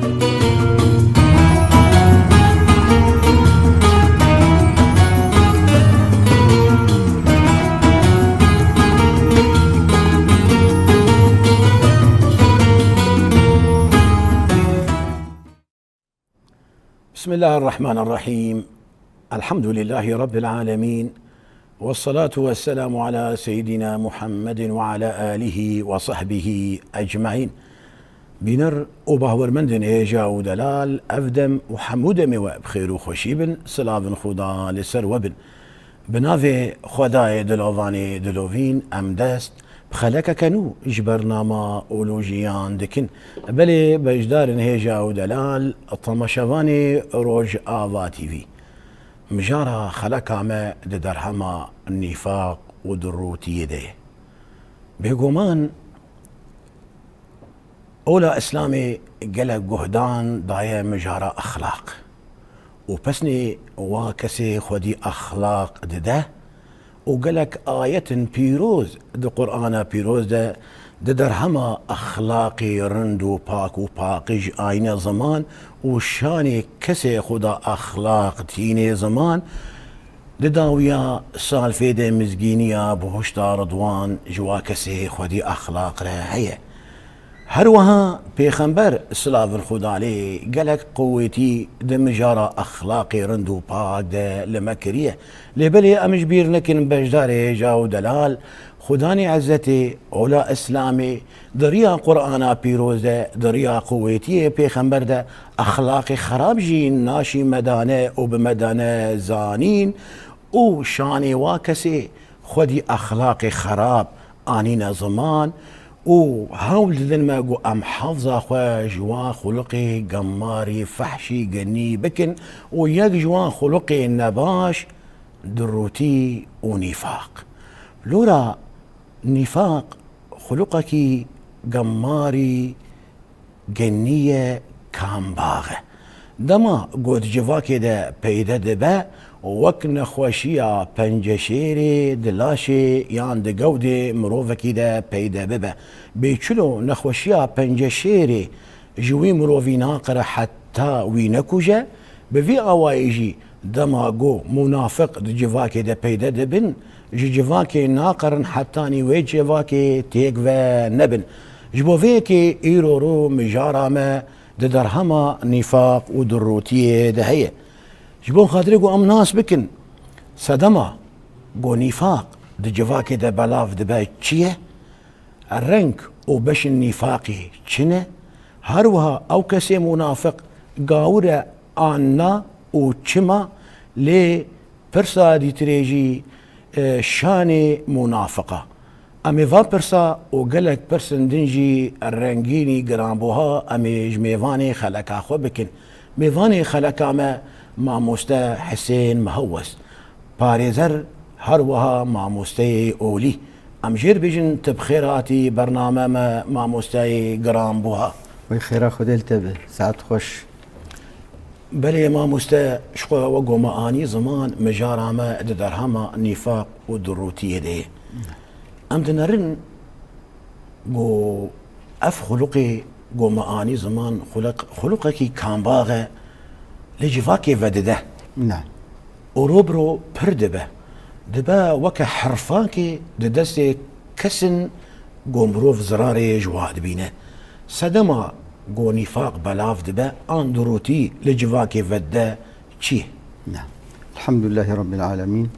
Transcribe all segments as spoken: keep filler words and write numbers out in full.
بسم الله الرحمن الرحيم. الحمد لله رب العالمين. والصلاة والسلام على سيدنا محمد وعلى آله وصحبه أجمعين. Bîner û bawermendên hêja û delal, ev dem û hemû demê we bi xêr û xweşî bin, silavin Xuda li ser we bin. Bi navê Xwedayê dilovanê dilovîn em dest bi xelekeke nû ji bernama Olojiyan dikin. Belê beşdarên hêja û delal, temaşevanê Rojava T V. Mijara xeleka me di derhema nîfaq û dirûtiyê de ye. Bêguman, Ola Îslamê gelek guhdan daye mijara exlaq û pesnê wa kesê xwedî exlaq dide û gelek ayetin pîroz di Qur'ana pîroz de di derhema exlaqê rind û pak û paqij ayne ziman û şanê kesê xwe da exlaq tînê ziman, di dawiya salfê de mizgîniya bihuşta Ridwan ji wa kesê xwedî exlaq re heye. Her wiha Pêxember, silavin Xuda lê, gelek quwetî di mijara exlaqê rind û pak de li me kiriye. Lê belê em ji bîr nekin beşdarê hêja û delal, Xudanê Ezzetê, Ola Îslamê, di riya Qur'ana pîroz de, di riya quwetiyê Pêxember de, exlaqê xerab jî naşî medane û bi medane zanîn û şanê wa kesê xwedî exlaqê xerab anîne ziman û hewl didin me ku em hefza xwe ji wa xuluqê gemarî, fehşî, genî bikin û yek ji wan xuluqê nebaş dirûtî û nîfaq. Lora nîfaq xuluqekî gemarî, genî ye, kambax e. Dema ku di civakê de peyde dibe, wek nexweşiya penceşêrê di laşê yan di gewdê mirovekî de peyde bibe. Bê çilo nexweşiya penceşêrê ji wî mirovî naqire heta wî nekuje, bi vî awayî jî dema ku munafiq di civakê de peyde dibin, ji civakê naqerin hetanî wê civakê têk ve nebin. Ji bo vê yekê îro ro mijara me di derhema nîfaq û dirûtiyê de heye. Ji bo xatirê ku em nas bikin, sedema ku nîfaq di civakê de belav dibe çi ye? Reng û beşên nîfaqê çi ne? Her wiha ew kesê munafiq gawir e an na û çima? Lê pirsa dîtirê jî, e, şanê munafiqa. Em ê van pirsa û gelek pirsên din jî rengînî giranbuha em ê ji mêvanê xeleka xwe bikin. Mêvanê xeleka me mamoste Hisên Mihewes. Parêzer her wiha mamosteyê olî. Em jê re bêjin tu bi xêr hatî bername me, mamosteyê giranbuha. Wê xêra Xwedê li te be. Saet xweş. Belê mamoste, ji xwe wek ku me anî ziman, mijara me di derhema nîfaq û dirûtiyê de ye. Em dinerin ku ev xuluqê ku me anî ziman, xuluq-, xuluqekî kambax e, li civakê vedide. Ne. Û ro bi ro pir dibe. Dibe weke herfakê di destê kesin ku mirov zirarê ji wa dibîne. Sedema ku nîfaq belav dibe, an dirûtî li civakê vedide çi ye? Ne. Elhamdülillahi Rabbil Alemin.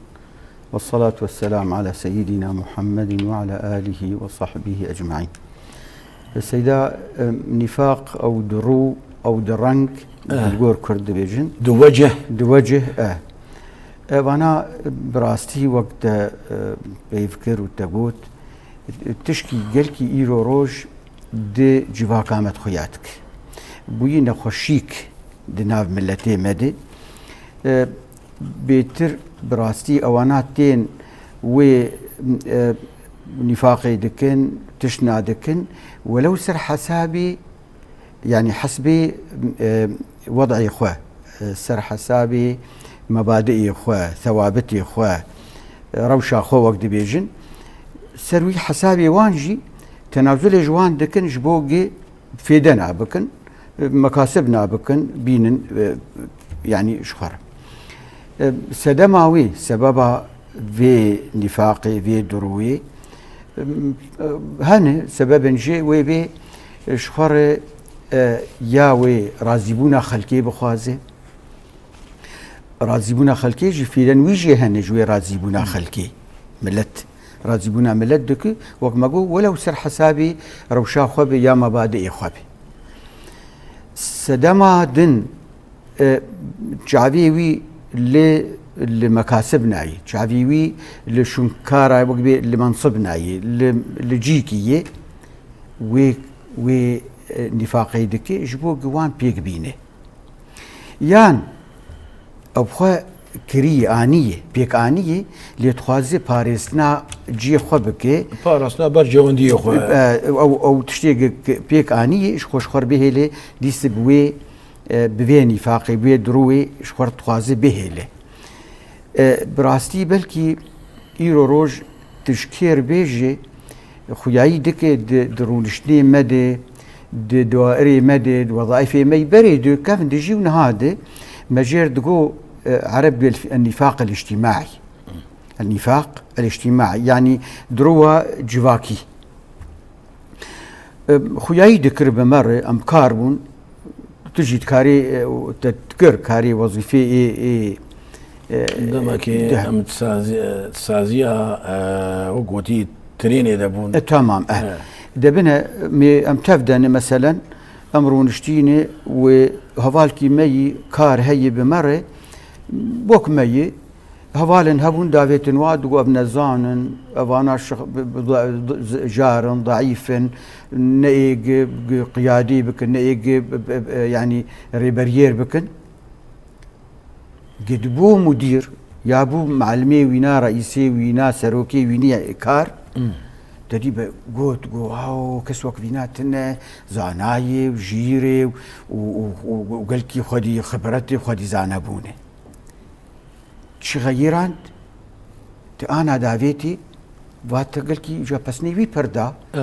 Ve salatu ve selamu ala seyyidina Muhammedin ve ala alihi ve sahbihi ecmaîn. Seyda, e, nîfaq ew di rû, ew di reng, Eh. di gor Kurd dibêjin. Di wecih. Di wecih, e. E, vana bi rastî wek te, e, peyv kir û te got, tişkî gelkî îro roj di civaka me de xuya dike. Bûyî nexweşîk di nav miletê me de. E, bêtir bi rastî ewana tên wê, e, nîfaqê dikin, tiştna dikin, welew ser hesabî, yanî hesbê, e, wed'ê xwe, e, ser hesabê mebadi'ê xwe, thewabitê xwe, e, rewşa xwe wek dibêjin, ser wî hesabê wan jî tenazulê ji wan dikin ji bo gê fêde nabikin, e, mekasib nabikin, bînin, e, yanî ji xwe re. E, sedema wê, sebeba vê nîfaqê, vê dirûyê, e, hene sebebên jê wê bê, e, ji xwe re, e, ya wê razîbûna xelkê bixwaze. Razîbûna xelkê jî fîren wî jê hene ji wê razîbûna xelkê. Milet. Razîbûna milet dike, wek me got, welew ser hesabê rewşa xwe be ya mebadiê xwe be. Sedema din, e, çavê wî li, li mekasib nayê, çavê wî li şûnkara wek bê li mensib nayê, li, li cîkî yê wê, wê, e, nîfaqê dike, ji bo ku wan pêk bîne. Yan ew xwe kirî, anî ye, pêk anî ye, lê dixwaze parêstina cihê xwe bike. Parastina berjewendiyê xwe. E, ew, ew tiştê ge-, ge-, pêk anî ye, ji xwe, ji xwe re bihêle, dîse bi wê, e, bi vê nîfaqê, bi wê dirûyê ji xwe re dixwaze bihêle. E, bi rastî belkî îro roj tu ji kêr bê jî, xuyayî dike di, di rûniştinê me de, di dairê me de, di wezaîfê me yî berê de, kevin dijî û niha de, me jêr digo, e, ereb el, el nîfaq el îctîmaî. El nîfaq el îctîmaî, yanî dirowa civakî. E, xuyayî dikir bi me re, em kar bûn, tu jî dikarî, e, te dikir karê wezîfê ê, ê, e, Demekê de- em di sazî-, e, di saziya, e, wek gotî, trênê de bûn. E, tamam, e. E. Debine, me, em tev de ne, meselen, em rûniştîne wê hevalkî me yî kar heye bi me re, wek me yî, hevalên hebûn davêtin wa, digo ev nezan in, evana şix-, bi, bi, bi, jar in, zeîf in, ne ê gi, gi qiyadî bikin, ne ê gi, bi, bi, bi, yanî rêberiyêr bikin. Gi dibû mudîr, ya bû malimê wîna, reîsê wîna, serokê wînî kar, Hmm. te dî be got, got, "Haw, kes wek vîna tine, zanayê û jîrê û, û, û, û gelkî xwedî xibretê, xwedî zanebûne." Çi xeyirand, ti ana davêtî, va te gelkî ca pesnê wî pir da. Eh.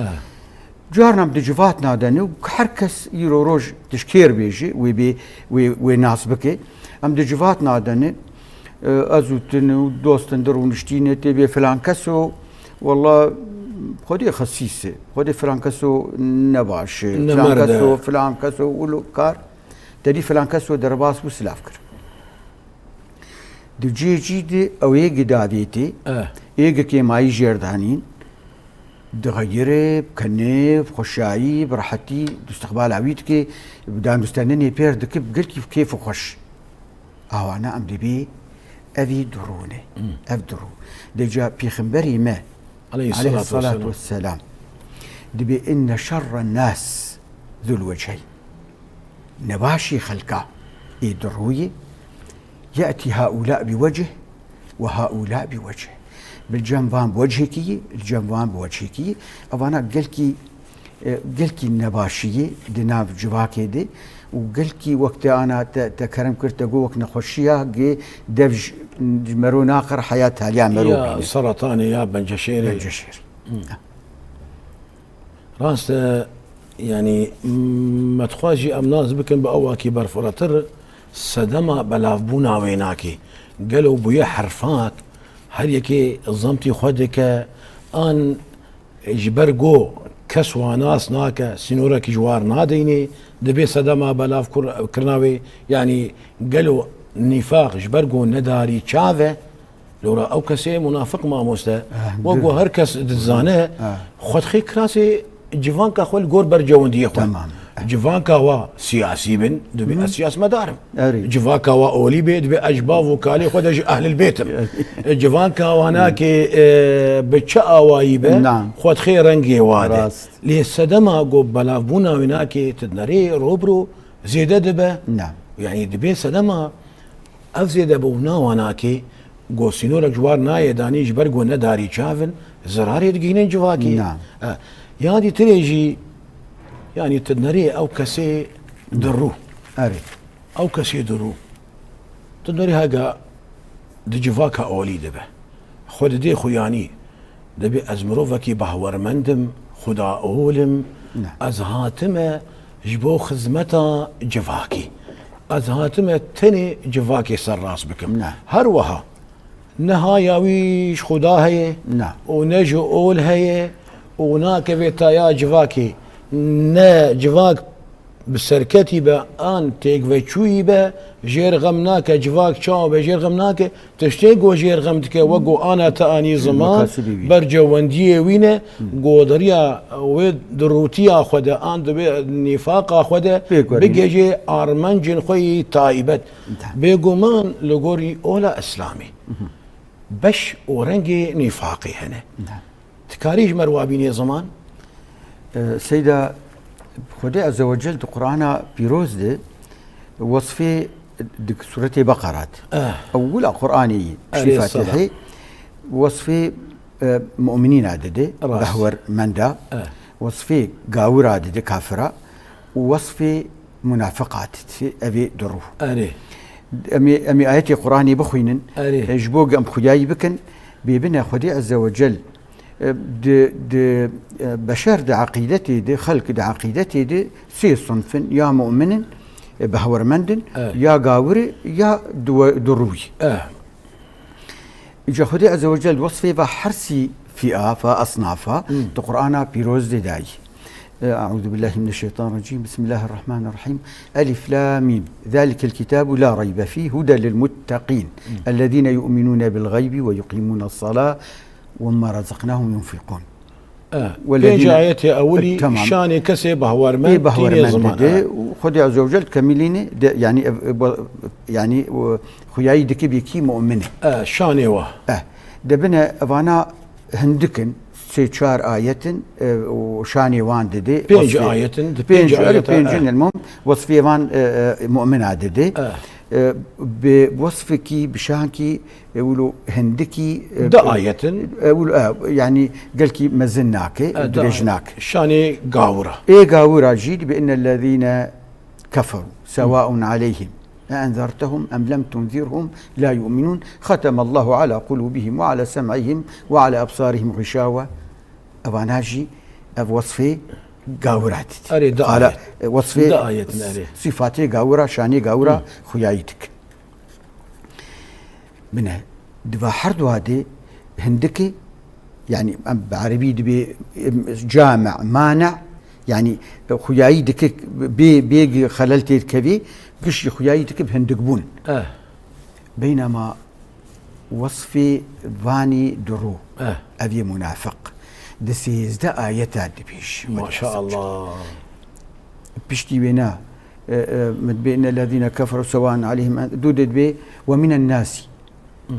Carna em di civat nadene û her kes îro roj tişkêr bêje, wê bê, wê, wê nas bike. Em di civat nadene, e, ez û tin û dostin di rûniştîne tê bê filan keso, walla Xwedê xesîs e, Xwedê filan keso nebaş e, Ne filan merde. keso, filan keso û lo kar, te dî filan keso derbas bû silav kir. Di cihê cî de ew ê gi davêtê, Eh. ê gi kêmayî jêr danîn, dixeyire, bi kenê, bi xweşayî, bi rehetî, di istiqbala wî dike, bi danûstenenê pêr dike, bi gelkî kêf û xweş. Awana em dibê evî durûne. Hmm. Ev durû. Deca pêxemberê me, Aleyhissalatu aleyhissalatu vesselam. vesselam, dibê inne şerren nas zul weceyn. Nebaşî xelka ê dirûyê, ye'tî haula bi wecih ve haula bi wecih. Bi cem van bi wecihekî yî, li cem van bi wecihekî yî. Evana gelkî, e, gelkî nebaşî yî di nav civakê de û gelkî wek te ana te, te kerem kir, te got wek nexweşiya gi dev ji, ji mero naqir heya taliya mero Ya bîne. seretanê ya benceşêrê. Benceşêr. Hmm. Rast e, yanî, me dixwest jî em nas bikin bi awakî berfirehtir, sedema belavbûna wê nake. Gelo bûye herfak, her yekê zemtî xwe dike, an ji ber go kes wa nas nake, sînorekî ji war nadeyne, dibê sedema belav kur-, kirina wê, yanî gelo nîfaq ji ber go nedarî çav e, Lora ew kesê munafiq mamoste. Ah, Wek dur. ku her kes dizane, Ah. xwe dixê kirasê civanka xwe li gor bercewendiyê xwe. Tamam. Civanka wa siyasî bin, dibê Hı. ez siyasetmedar im. Erê. Civanka wa olî bê, dibê ez ji bav û kalê xwe de ji ehlil bêt im. Erê. Civanka wa nakê, e, bi çi awayî be, Nam. xwe dixê rengê wa de. Rast. Lê sedema ku belavbûna wê nakê, tu dinerê robiro zêde dibe. Nam. Yanî dibê sedema Ev zêdebûna wan a kê, go sînorek ji war nayê danîn ji ber go nedarî çav in, zirarê digihînin civakê. Na. E, ya dîtirê jî, yanî tu nerê ew kesê dirû. Erê. Ew kesê dirû. Tu nerê hega di civaka olî dibe. Xwe didê xuyanî. Dibê ez mirovekî bahwermend im, xudaol im, Ne. ez hatime Ji bo xizmeta civakî. Ez hatime tenê civakê serrast bikim. Ne. Her wiha ne haya wî ji Xuda heye Ne. û ne ji ol heye û nakeve taya civakê. Ne civak bi serketî be an têkveçûyî be, jêr xem nake, civak çawa be jêr xem nake. Tiştê ku jêr xem dike, wek ku ana te anî ziman, Makasibê wî. bercewendiyê wî ne, Hmm. godiriya wê di rûtiya xwe de an di wê nîfaqa xwe de Pêk werî. bigihêje armencên xwe yî taybet. Tamam. Bêguman li gorî ola Îslamê Mhm. beş û rengê nîfaqê hene. Tamam. Dikarî ji me re wa bînê ziman? E, Seyda, Xwedê Azze ve Cel di Qur'ana pîroz de wesfê di suretê Beqara de. Eh. Ewila Qur'anê yî, Erê piştî Fatihê, wesfê, e, mu'minîna dide, Rast. behwermenda, Eh. wesfê gawira dide, kafira, û wesfê munafiqa dide, evê du rû. Erê. Em ê, em ê ayetê Qur'anê bixwînin, Erê. e, ji bo em xuyayî bikin, bêbine Xwedê Azze ve Cel E, di, di, e, beşer di eqîdetê de, xelk di eqîdetê de sê sinf in, ya mu'min in, e, behwermend in, Evet. ya gawir e, ya duwe-, durûyî. Evet. Îca Xwedê Azze ve Cel wesfê va her sî fîa, fa esnafa, Hmm. di Qur'ana pîroz de dayî. E, Eûzubillahimineşşeytanirracîm. Bismillahirrahmanirrahîm. Elif, Lam, Mîm. Zalikel kitabu la reybe fîh, huden lil mutteqîn. Hmm. Ellezîne yu'minûne bil gaybi ve yuqîmûnes salâ ومما رزقناهم ينفقون. Eh, Wellezîne pênc ayetê ewilî Tamam. şanê kesê bahwermend Ê bahwermend tînê ziman, dide eh. û Xwedê Azze ve Cel kemilînê de, yani, ev, ev, yani, o, xuyayî dike bêkî mu'min e. Eh, şanê wa. Eh, de bine evana hindik in, sê çar ayet in, e, û şanê wan dide. Pênc Wesfê ayet in, di pênc pênc ayet, ayet, pênc eh. in, elmuhim, wesfê wan, e, e, mu'mina dide. Eh. E, bi wesfikî, bi şankî, e, wilo hindikî, e, Di ayet in. e, wilo, e, yani gelkî mezin nake, E, di dirêj ayet. nake. Şanê gawira. Ê gawira jî dibe, innellezîne keferû, sewâun aleyhim, e enzertehum em lem tunzirhum la yu'minûn, xetemallahu ala qulûbihim ve ala sem'ihim ve ala ebsarihim xişawe. Evana jî ev wesfê gawira dît. Erê, di Hala, ayet. e, wesfê Di ayet in, erê. sîfatê gawira, şanê gawira Hı. xuyayî dik. Bine, diva her dua de hindikê, yani em bi erebî dibê, em, cami, mane, yani, e, xuyayî dike, bê, bê xelel tê dikevê, giştî xuyayî dike bi hindikbûn. Eh. Beynema wesfê vanî durû, Eh. ev yê munafiq. Di sêzdeh ayeta dibêje. Maşallah. Piştî wêna, e, e, min dibê, innellezîne keferû sewa'un aleyhim, du de dibê, ve minen nasi. Hmm.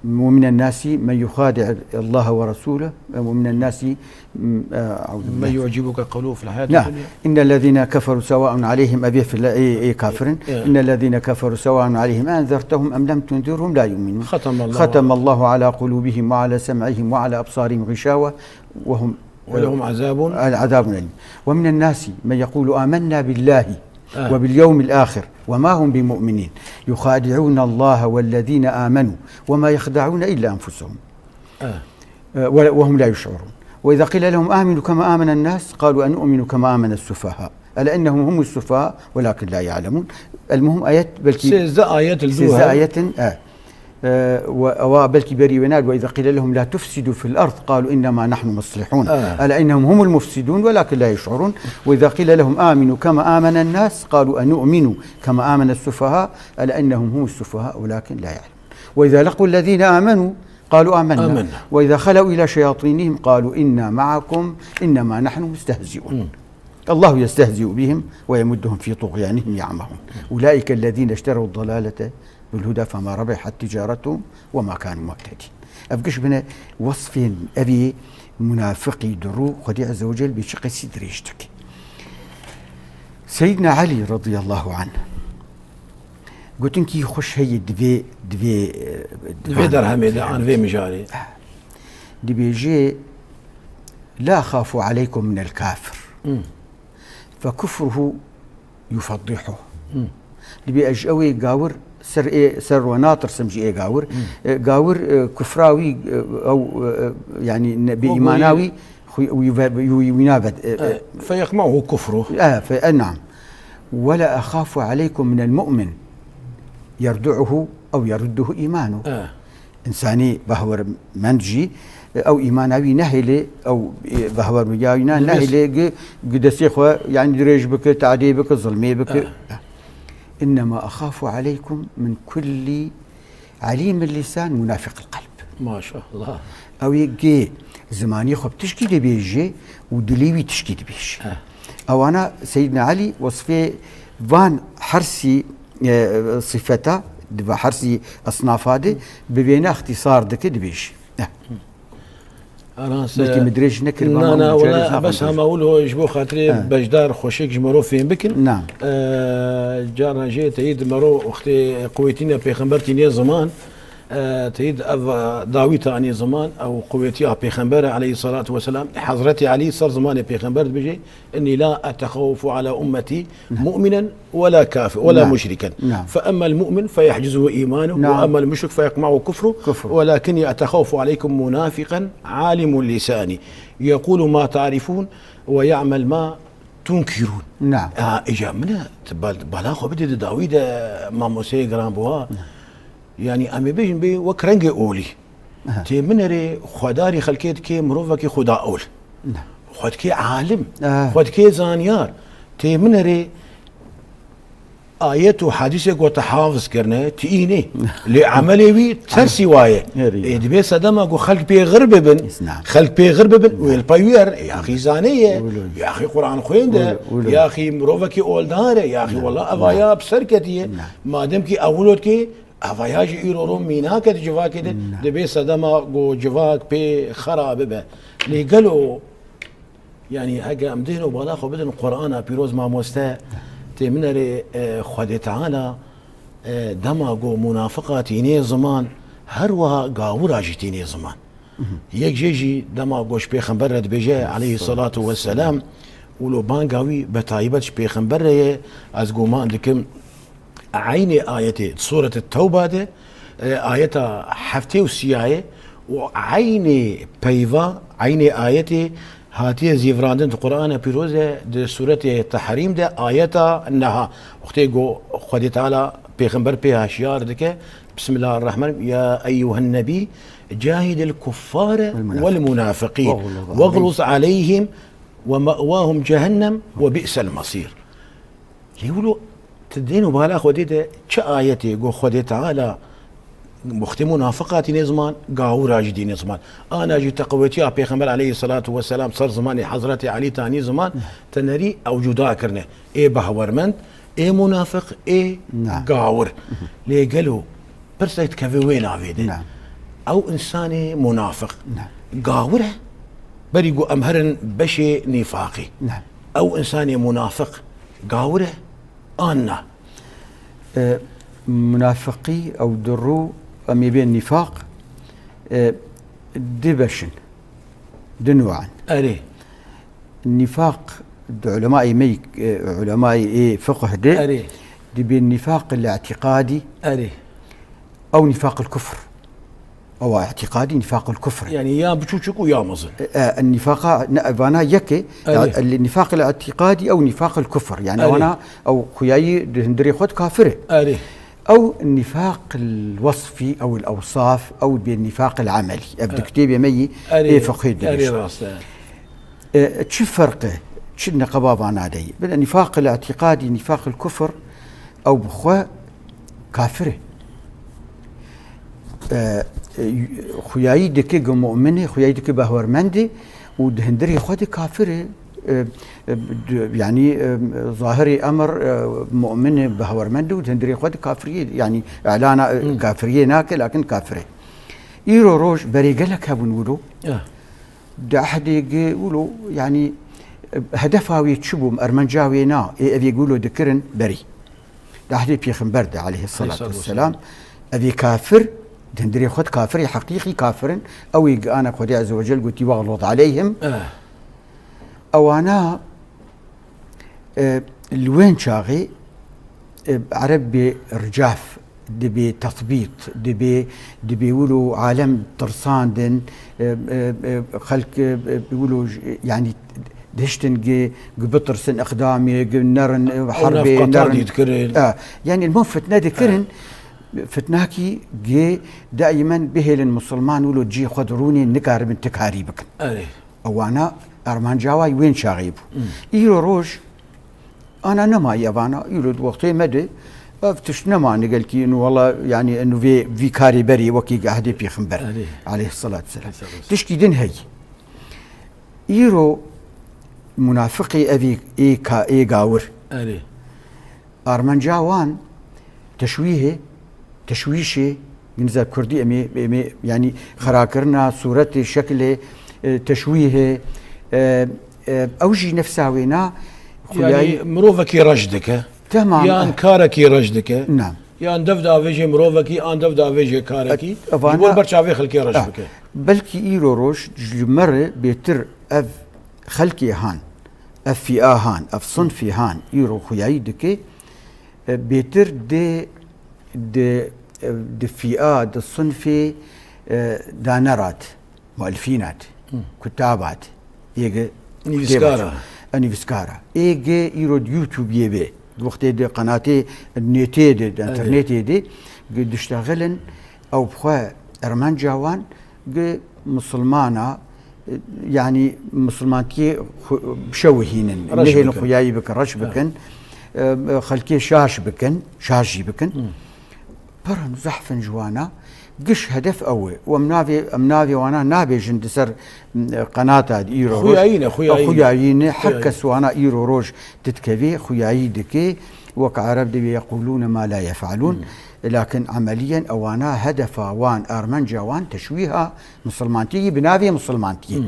Ve minen nasi men yuxadi'ullaha ve resûleh, ve minen nasi, m, e, eûzu Men billah. yu'cibuke qewluhu fil hayatid Ya, dunya. innellezîne keferû sewa'un aleyhim, ev yê fil-, ê, ê kafirin. Ya. İnnellezîne keferû sewa'un aleyhim enzertehum em lem tunzirhum la yu'minûn. Xetemallahu. Xetemallahu ala qulûbihim ve ala sem'ihim ve ala ebsarihim xişawe ve hum Ve lehum azabun. Al-, azabun elim. Ve minen nasi men yekulu amennâ billâhi Ah. ve bil yevmil âhir ve mâ hum bi mu'minîn. Yuxadi'ûnallaha vellezîne âmenû ve mâ yexda'ûne illa enfusehum. Ah. E, ve, ve hum la yuş'urûn. Ve izâ qîle lehum âminû kema âmenen nâs, qalû enu'minu kema âmenes sufahâ. Ela innehum humus sufahâ, velâkin lâ ya'lemûn. El muhim ayet belkî Sêzdeh ayet li dû Sêzdeh he. ayetin, e. E, ve ewa belkî berî wê nayê, ve izâ qîle lehum lâ tufsidû fil ard, qalû innemâ nahnu muslihûn. E. Ela innehum humul mufsidûn, velâkin lâ yeş'urûn. Ve izâ qîle lehum âminû kema âmenen nâs, qalû enu'minu kema âmenes sufahâ, ela innehum humus sufahâ, velâkin lâ ya'lemûn. Ve izâ lekûllezîne âmenû, qalû amennâ. Amennâ. Ve izâ xelew ilâ şeyatînihim qalû innâ me'akum innemâ nahnu mustehzi'ûn. Hı. Allahu yestehzi'u bihim ve yemudduhum fî tuğyanihim ya'mehûn. Ulâikellezîne işterew dalâlete bil huda femâ rebihat ticaretuhum ve mâ kânû muhtedîn. Ev giş bine wesfên evî munafiqî durû Xwedê Azze ve Cel bê çi qesî dirêj dike. Seyyidina Elî radiyallahu anh gotinkî xweş heye divê, divê, e, Di vê derhemê de an vê mijarê. Dibêje, "La axafu aleykum minel kafir. Hmm. Fe kufruhu yufeddihu." Hmm. Dibê ez ji ew ê gawir ser ê, ser we natirsim ji ê gawir. E, gawir, e, kufra wî, e, ew, e, e, yanî ne, bê Wek îmana wî wî, xu-, wî ve-, wî, wî navet, e, e. E, feyekma'uhu kufru. E, fe-, e, naam. Wela exafu aleykum minel mu'min yerdu'uhu ew yerudduhu îmanu. E. Însanî behwermend jî, e, ew îmana wî nehêlê, ew, e, behwermendîya wî na-, Dilîst. nehêlê gi, gi destê xwe, yanî dirêj bike, tadê bike, zilmê bike. E. Innema exafu aleykum min kullî elîmil lîsan munafiqil qelb. Maşallah. Ew ê gê zimanî xwe bi tişkî dibêje û dilê wî tişkî dibêje. Eh. Ewana Seyyidina Elî wesfê van hersî, e, sifeta, di va hersî esnafa de bi vêne ixtîsar dike dibêje. Eh. Anas, Belkî e, min dirêj nekir, na, bana na, min wela, carê bes zaf hema wilo ji bo xatirê Ha. beşdar xweşik ji mero fêm bikin. Na. E, carna jê teyîd mero wextê quwêtîne pêxember tînê ziman, e, teyîd ev, e, dawî tanî ziman, ew quwêtiya pêxember aleyhissalatu vesselam, Hazreti Elî ser zimanê pêxember dibêje, "Inni la etexawfu ala ummeti mu'minen wela kafir, wela Na. muşriken. Na. Fe emmel mu'min fe yehcizuhu imanuhu, Na. ve emmel muşrik fe yekma'u kufru, Kufru. welakinni etexawfu aleykum munafiqen alimun lisani, yekulu ma ta'rifun ve ya'mel ma tunkirun." Na. Ha, îca min e, tu bal-, bala xwe bide di dawî de, mamosteyê giran buha. Na. Yanî, em ê bêjin bê wek rengê olî. Aha. Tê min erê xwedarî xelkê dikê mirovekî xweda ol. Na. Xwe dikê alim. Ah. Xwe dikê zanyar. Tê min erê ayet û hadîsê ku te hafiz kirine, tu înê. Lê emelê wî tersî waye. Herî. Ê, dibê sedema ku xelk pê xir bibin, Îslam. xelk pê xir bibin, wê li pey wî er, yaxî zanê ye, Wilo. yaxî Quran xwênde, Wilo, wilo. yaxî mirovekî oldar e, yaxî Na. wela Na. evaya bi ser ketiye. Na. Madem ki ewilot ki, Evaya jî îro ro mînake di civakê de, Na. dibê sedema ku civak pê xera bibe. Lê gelo, yanî heke em dêno bala xwe bidin Qur'ana pîroz mamoste, tê min erê, e, Xwedê Teala, e, dema ku munafiqa tînê ziman, her wiha gawira jî tînê ziman. Yek jê jî dema ku ji pêxember re dibêje, aleyhissalatu vesselam, û lo banga wî bi taybet ji pêxember re ye, ez guman dikim, Eynê ayetê Sûret Tewba de, e, ayeta heftê û sîyayê û eynê peyva, eynê ayetê hatiye zîvirandin di Qur'ana Pîroz de, di Sûretê Tehrîm de, ayeta neha. Wextê ku Xwedê Teala Pêxember pê hişyar dike, Bismillahirrahmanirrahim, "Ya eyyuhen nebî, cahidil kuffare Vel munafiqîn. vel munafiqîn, Vexluz vexluz aleyhim ve me'wahum cehennem ve bi'sel masîr." Lê wilo tu dêno bala Xwedê de çi ayetê ku Xwedê Teala wextê munafiqa tîne ziman, gawira jî tîne ziman. Ana jî teqwetiya Pêxember aleyhissalatu vesselam ser zimanê Hazretî Elî tanî ziman, tenerî ew cuda kirine. Ê behwermend, ê munafiq, ê Na. gawir. Lê gelo pirsek dikeve wê navê de. Na. Ew însanê munafiq Na. gawir e. Berî ku em herin beşê nîfaqî. Na. Ew însanê munafiq gawir e an na? E, munafiqî ew di rû em ê bên nîfaq, e, di beş in, di nû in. Erê. Nîfaq di ulemayê me, e, ulemayê ê fiqh de Erê. dibê nîfaq il-îtîqadî Erê. ew nîfaq il-kufr. Ewa îtîqadî nîfaqul kufr. Yani ya biçûçik û ya mezin. E, e, nîfaqa, ne, vana yek e. Erê. Ya, el-, nîfaqul îtîqadî ew nîfaqul kufr. Yani Erê. wana ew xuyayî di hundirê xwe di kafir e. Erê. Ew nîfaqul wesfî, ew el-ewsaf, ew bê nîfaqul emelî. Ev di E. kitêbê me yî Erê. ê fiqhê Erê dirêj. rast e. E, çi ferq e? Çi neqeba vana de ye? Bila nîfaqul îtîqadî, nîfaqul kufr, ew bi xwe kafir e. E, e, xuyayî dike gi mu'min e, xuyayî dike behwermend e û di hundirê xwe de kafir e. E, e, d-, yanî, e, zahirê emir, e, mu'min e, behwermend e û di hundirê xwe de kafiriyê, yanî îlana, e, Hmm. kafiriyê nake, lakin kafir e. Îro roj berê gelek hebûn wilo. Ya. Di ehdê gi wilo, yanî, e, hedefa wê çi bû, ermenca wê na, ê evê gi wilo dikirin berî. Di ehdê pêxember de aleyhissalatu Aleyhissalatu vesselam, evê kafir, di hundirê xwe de kafirê heqîqî kafirin, ew ê gi ana Xwedê Azze ve Cel gotî, "Vexluz aleyhim." Eh. Ewana, e, li wên çaxê, e, Ereb bê ricaf, dibê tetbît, dibê, dibê wilo alem tirsandin, e, e, e, xelk, e, e, wilo j-, yanî dihiştin gi, gi bitirsin, iqdamê, gi nerin, e, herbê, nerin. E, yanî li min fitne dikirin, fitnakî gi daîmen bihêlin musulman wilo cî xwe dirûnê nikaribin ti karî bikin. Ewana armanca wî wên çaxê bû. Îro roj, ana nema evana, îro di wextê me de ev tişt nema nigelkî, inu wela, yanî inu vê, vî karê berê wekî ehdê pêxember aleyhissalatu vesselam. Tişkî din hey. Îro munafiqê evî ê ka-, ê gawir. Armanca wan teşwîhê, teşwîşê, nizam kurdî em ê, em ê, yanî xerakirina sûretê, şekilê, e, teşwîhê, e, e, ew jî nefsa wêna. Yanî xuyayî mirovekî reş dike. Temam. Yan karekî reş dike. Na. Yan dev davêjê mirovekî, an dev davêjê karekî. Ji bo ber çavê xelkê reş bike. Belkî îro roj ji me re bêtir ev xelkê han, ev fîa han, ev sinfê han îro xuyayî dike, e, bêtir di, di, e, di fîa, di sinfê, e, danerat, muelfînat, kutabat, êge nivîskara. E, nivîskara. Êge îro di YouTube'ê be, di wextê di qenatê netê de, di internetê de, gi diştexilin, ew bi xwe ermenca wan, gi musulmana, e, yanî musulmantiyê xu-, bişewihînin, nehêlin xuyayî bikin, reş bikin, e, e, xelkê şaş bikin, şaş jî bikin. Perin zehfin ji wana, giş hedef ew e. Û em navê, em navê wana nabêjin di ser, m, qenata di îro roj. Xuyayî ne, xuyayî ne. Xuyayî ne. Her kes wana îro roj ditkevê, xuyayî dike. Wek Ereb dibê yeqûlûne ma la yef'alûn. Lakin emeliyen ewana hedefa wan, armenca wan teşwîha misilmantiyê, bi navê misilmantiyê.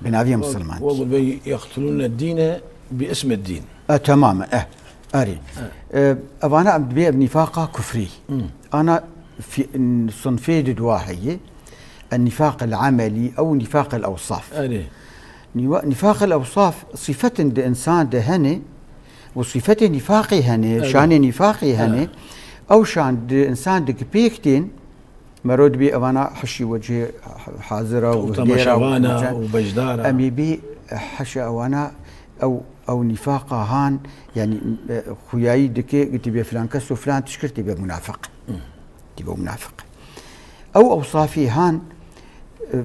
Bi navê misilmantiyê. Wek bê yeqtulûne dîne bi ismi dîn. E, temamen, e, erê. E, evana em dibê ev nîfaqa kufrî. Ana fi-, sinfê di dua heye. En nîfaq el emelî ew nîfaq el ewsaf. Erê. Nîwa-, nîfaq el ewsaf sîfetin di însan de hene û sîfetê nîfaqê hene, şanê nîfaqê hene. Ew şan di însan de ki pêk tên, mero dibê evana hişî wecihê hazira û temaşevana û bejdara. Em ê bê hişa ewana ew, ew nîfaqa han, yanî, e, xuyayî dike, gitî bê filan kes û filan tişkir tê be munafiq. Tê be munafiq. Ew ewsafê han, e, e,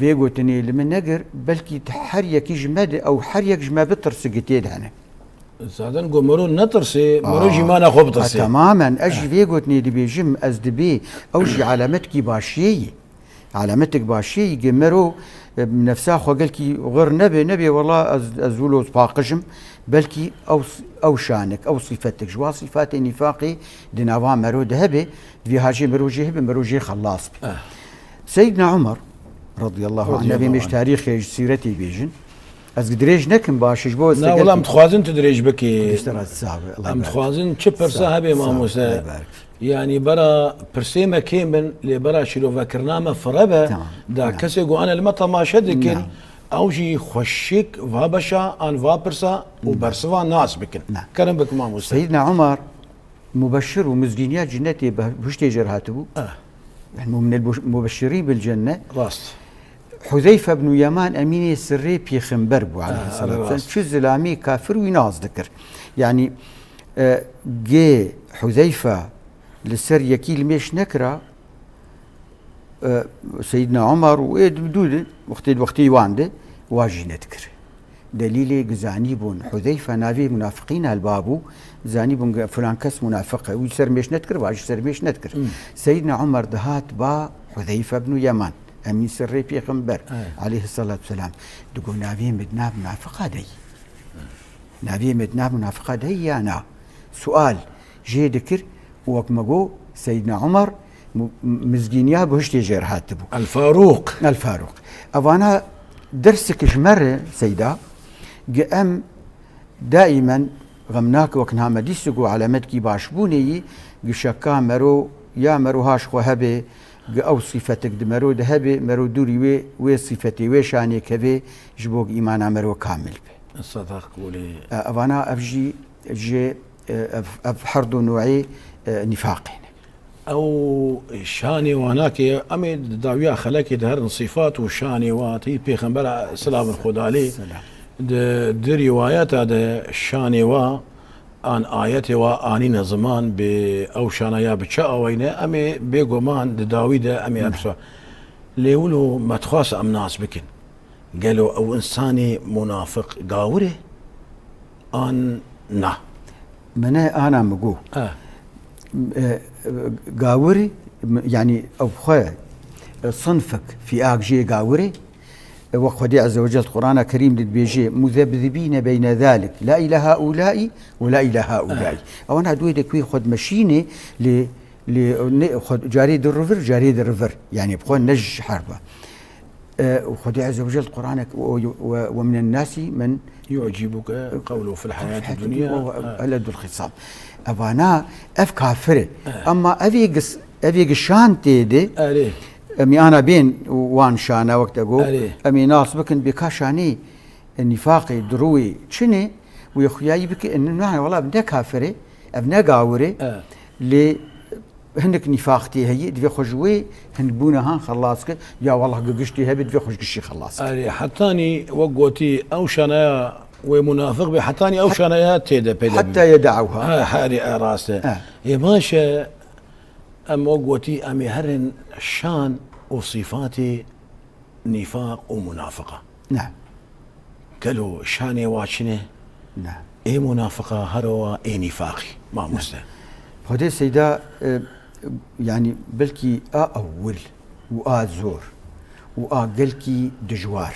vê gotinê li min negir, belkî her yekî ji me de, ew her yek ji me bitirsi gitê de hene. Zaten go mero netirsê, mero jî mana xwe bitirsê. Temamen, ez jî vê gotinê dibêjim, ez dibê, ew jî alametkî başiyê ye. Alametek başiyê ye, ge mero, e, nefsa xwe gelkî xir nebe, nebe, wela ez, ez wilo paqij im. Belkî ew s-, ew şanek, ew sîfetek, ji wa sîfatê nîfaqê di nava mero de hebe, divê hajê mero jê hebe, mero jê xelas be. Seyyidna Umar, radiyallahu anh, nevê me ji tarîxê, ji sîretê bêjin. Ez dirêj nekim baş, ji bo... Na, wela em dixwazin tu dirêj bikî. Em dixwazin çi pirsa hebe, mamoste. Yanî bera pirsê me kêm bin, lê bera şîrovekirina me fire be, da kesê ku an li me temaşe dikin, ew jî xweşik va beşa an va pirsa û bersiva nas bikin. Kerem bikin, mamoste. Seyyidna Umar, mubeşir û mizgîniya cennetê, bihuştê jê re hatibû. Yani, min el mubeşirî bil cenne. Rast. Huzeyfe ibn Yeman emînê sirrê pêxember bû, aleyhisselatu vesselam. Çi zilamê kafir wî nas dikir. Yani, e, gê Huzeyfe li ser yekî li mêş nekira, e, Seyyidna Umar û ê dû din, wextê, wextê wan de, wa jî nedikir. Delîlê gizanî bûn. Huzeyfe navê munafiqîn helba bû. Zanî bûn ge filan kes munafiq e. Wî ser mêş nedikir, va jî ser mêş nedikir. Seyyidna Umar dihat ba Huzeyfe ibn Yeman. Emîn sirrê pêxember, aleyhisselatu vesselam. Digo navê min di nav munafiqa de yî. Navê min di nav munafiqa de yî ya na? Sual jê dikir û wek me got, Seyyidna Umar mu-, mizgîniya bihuştê jê re hatibû. El Farûq. El Farûq. Evana dersek ji me re, Seyda, gi em daîmen xem nake wek niha me dîst ku alametkî başbûnê yî, gi şeka mero, ya mero haş xwe hebe, gi ew sîfetek di mero de hebe, mero dûrî wê, wê sîfetê, wê şanê keve, ji bo gi îmana mero kamil be. Sedeq qûlê. E, evana ev jî ji e, ev, ev her du nû'ê, e, nîfaqê ne. Ew şanê wa nake, em ê di dawiya xelekê de herin sifat û şanê wa, tî Pêxember selamên Xwedê lê, Selam. di, di rîwayeta de şanê wa an ayetê wa anîne ziman bi ew şanaya bi çi awayne, em ê bêguman di dawî de em ê Ne. epsa. Lê wilo me dixwast em nas bikin. Gelo ew insanê munafiq gawir e an na? Mene ana mi got. Ha. E, gawir, m-, yani ew xwe, e, sinfik, fîak jê gawir e. E, wek Xwedê Ezze ve Cel Qur'ana Kerîm de dibêje, "Muzebzibîne beyne zalik, la îlâ haulâi ve la îlâ haulâi." Ha. Ewana duê de kuê xwe dimeşîne, lê, lê ne, xwe carê di rivir, carê di rivir. Yani bi xwe ne ji herba. E, û Xwedê Ezze ve Cel Qur'anek, "Ve, ve, ve minen nasi men yu'cibuke qewluhu fil hayati dunya." Ve eledul xisam. Evana, ev kafir e. Evet. Ama ev ê gis-, ev ê gişan tê de, Erê. em ê ana bên wan şana wek te got, Erê. em ê nas bikin bê ka şanê, e, nîfaqê, dirûê çinê, wê xuyayî bike, e, ne, wela ne kafir e, ev ne gawir e. Evet. Lê Hinek nîfaq tê heye, divê xwe ji wê hindbûna han xelas ke. Ya wallah, gi giştî hebe, divê xwe ji giştî xelas ke. Erê, hetanî wek gotî, ew şanaya wê munafiq be, hetanî ew Hat-, şanaya tê de peyda hatta bibe. Yedaûha. Ha, herî, e, rast e. Ha. Ê baş e, em wek gotî, em ê herin şan û sîfatê nîfaq û munafiqa. Ne. Gelo şanê wa çi ne? Ne. Ê munafiqa herowa ê nîfaqî, mamoste. Xwedê seyda, e, yani belkî a ewil û a zor û a gelkî dijwar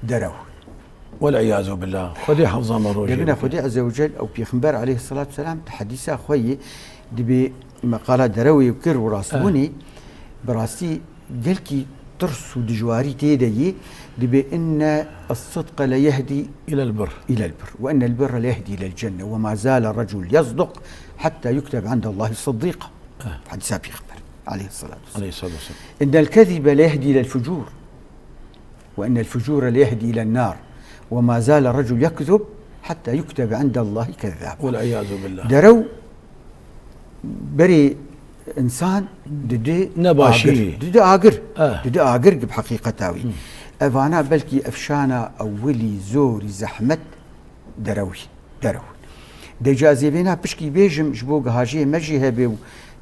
derew. Wel iyazu billah. Xwedê hafza me rojê Demine bike. Xwedê Ezze ve Cel ew Pêxember aleyhissalatu vesselam di hedîsa xwe yê dibê meqala derewê kir û rastbûnê, Eh. bi rastî gelkî tirs û dijwarî tê de yê, dibê inne es-sidqe le yehdî Ilel bir. ilel bir. Ve innel birre le yehdî ilel cenne. Ve ma zale recul yasduq hatta yukteb indallahi siddîqa. Eh. Hadîsa Pêxember aleyhissalatu vesselam. Aleyhissalatu vesselam. Innel kezibe le yehdî ilel fucûr. Ve innel fucûre le yehdî ilen nar. Ve ma zale recul yekzub hatta yuktebe indallahi kezzab. Vel iyazu billah. Derew berê insan didi Nebaşî. agir. Didi agir. Eh. Didi agir gibi heqîqeta wî. Hı. Evana belkî efşana ewilî zorî zehmet derewî. Derew. Dê ca ez ê vêna pişkî bêjim, ji bo gihajiyê me jî hebe û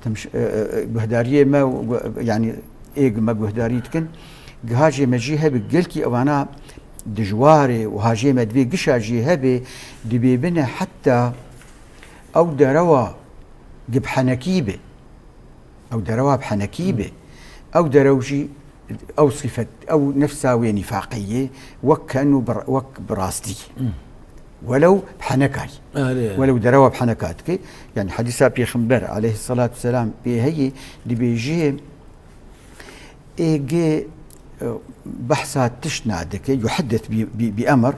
timş-, e, e, e, guhdariyê me û gu-, yani ê me guhdarî dikin. Gihajê me jî hebe, gelkî evana dijwar e û hajiyê me divê gişa jî hebe, dibê bine heta ew derewa gi bi henekî be. Ew derewa bi henekî be. Ew derew jî, ew sifet, ew nefsa wê nîfaqê yê, wek ken û bi, wek bi rastî. Hı. Welew bi heneka yî. Erê. Welew derewa bi heneka dike. Yani hedîsa Pêxember aleyhissalatu vesselam pê heye, dibêje, ê gi, e, behsa tişt nadike, yuheddet bi, bi, bi emr,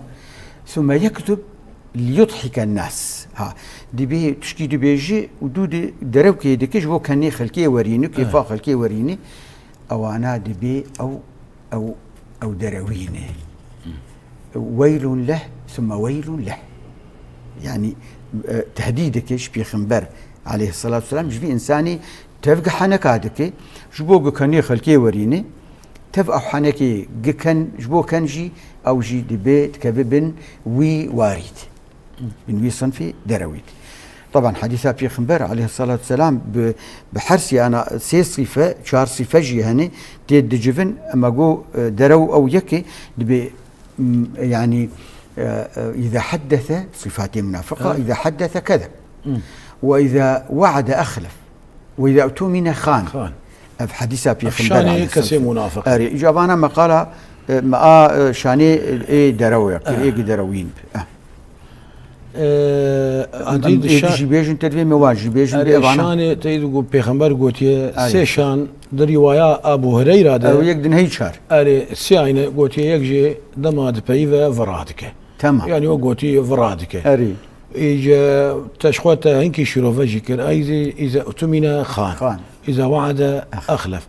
thumme yektub liyudhiken nas. Ha, dibê tişkî dibêje û dû di derewkê dike ji bo kenê xelkê werîne, kêfa Evet. xelkê werîne. Ewana dibê ew, ew, ew derewî ne. Weylun leh, thumme weylun leh. Yani, e, tehdîdeke ji Pêxember aleyhissalatu vesselam ji vî insanî tev gi heneka dike, ji bo gi kenê xelkê werîne, tev ew henekê gi ken, ji bo ken jî ew jî dibê dikeve bin wî warî de. Bin wî sinfî derewî de. Taban hedîsa Pêxember aleyhissalatu vesselam bi, bi her siyana sê sîfe, çar sîfe jî hene, tê dicivin, ema go, e, derew ew yekê dibê, m, yani, e, e, îza heddese, sifatê munafiqa, Evet. îza heddese kezeb. Hı. Ve îza we'ede exlef. Ve îza utumine xan. Xan. Ev hedîsa Pêxember şanê aleyhisselam. Kesê munafiq. Erê, îca vana meqala, e, me a, e, şanê, e, ê derew ya, Eh. ê gi derewîn. Eh. Ee, Em, adî em di êdî şa-, jî bêjin, te divê me wan jî bêjin, erê, bê evana. Şanê te yî digot Pêxember gotiye, Erê. sê şan di rîwaya Abu Hureyra de. Ew yek di nehî çar. Erê, sê ayne gotiye, yek jê dema dipeyive vira dike. Tamam. Yani o gotî vira dike. Erê. Îce te ji xwe te hinkî şîrove jî kir. Ay zî, îze utumîne xan. Xan. Îze we'ede Ex. exlef.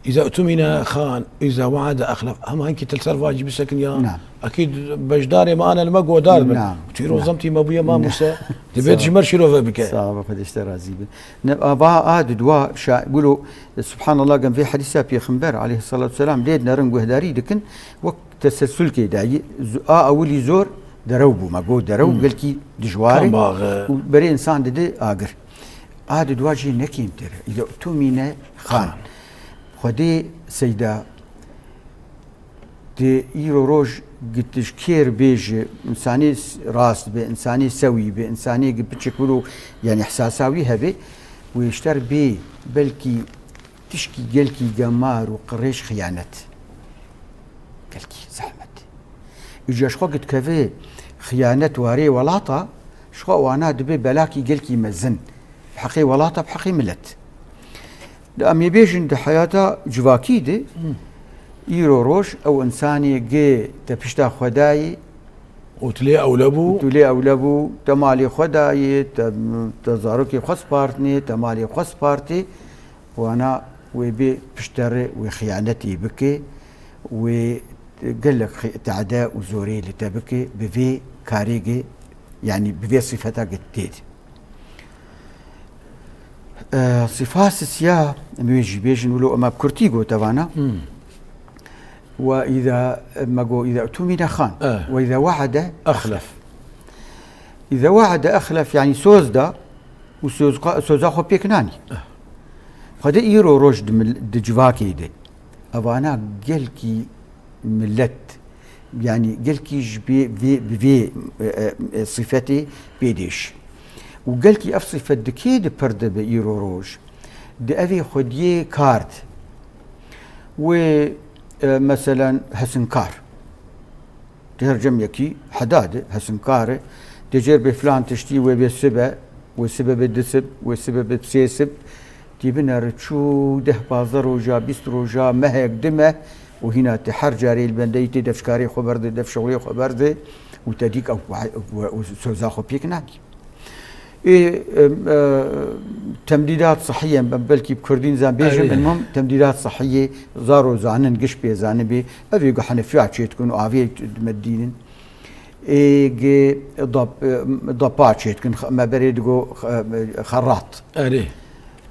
Îza utumîne xan, îza we'ade exlef. Hema hinkî til ser vacî bisekin ya. Na. Ekîd beşdarê me ane li me godar bin. Na. Tu îro Na. Zemtî me bûye ma Na. Mûse. Dibêt Sağ ji ol. Mer şîrove bike. Sağ ol, Xwedê ji te razî bin. Ne, a, va a di dua şa-, gulo, subhanallah, gem vê hedîsa Pêxember aleyhissalatu vesselam lê dinerin guhdarî dikin, wek teselsulkê dayî, zu-, a ewilî zor derew bû, me got derew, Hmm. Gelkî dijwar e. Tam bax, e. Û berê insan didi agir. A di dua jî ne kêmtir e. Îza utumîne xan. Xan. Xwedê seyda, di îro roj gitiş kêr bêje, insanê s-, rast be, insanê sewî be, insanê gi piçik wilo, yani ihsasa wî hebe, wê ji te re bê belkî tişkî gelkî gemar û qirêj xiyanet. Gelkî zehmet. Îca ji xwe gitkeve xiyanet warê welata, ji xwe wana dibe belakî gelkî mezin. Bi heqê welata, bi heqê milet. Di em ê bêjin di heyata civakî de, Hmm. îro roj ew insanê gi te pişta xwe dayî, Û tu lê ewle bû. Tu lê ewle bû, te malê xwe dayê, te, te zarokê xwe spartinê, te malê xwe spartê, wana wê bê pişterê wê xiyanetê bike, wê gelek xi-, tade û zorê li te bike, bi vê karê ge, yanî bi vê sifeta ge tê de. E, sifa sisiya, em wê jî bêjin, wilo em bi kurtî gote vana. Hmm. Ve îza, me got, îza utumîne xan. E. Ve îza we'ede Exlef. Îza we'ede exlef, yanî soz da û soz-, soza xwe pêk nanî. E. Xwedê îro roj di mil-, di civakê de. Evana gelkî milet, yanî gelkî ji bê, vê, bi vê, e, e, e, sifetê pêdêş. Û gelkî ev sifet di kê de pir dibe îro roj? Di evê xwediyê kar de. Wê, e, meselen hesinkar. Di her cem yekî heda de hesinkar e. Dê cêr bê filan tiştî wê bê sibe, wê sibe bê du sib, wê sibe bê sê sib. Tî binere çû deh pazdeh roja, bîst roja, mehek, du meh û hîna tê her carê li bendeyî tê dev ji karê xwe berdê, dev şixulê xwe berdê û te dîk ew, ew, ew soza xwe pêk nakî. Ê, em, e, temdîdat sihiyê, em belkî bi kurdî nizam bêjim, Erê. Bilmem temdîdat sihiyê zaro zanin, giş pê zanibê, ev ê gu henefiya çê dikin û avê medînin. Ê, gi dap-, e, dapa çê dikin, xe-, me berê digo, xe-, xerat. Erê.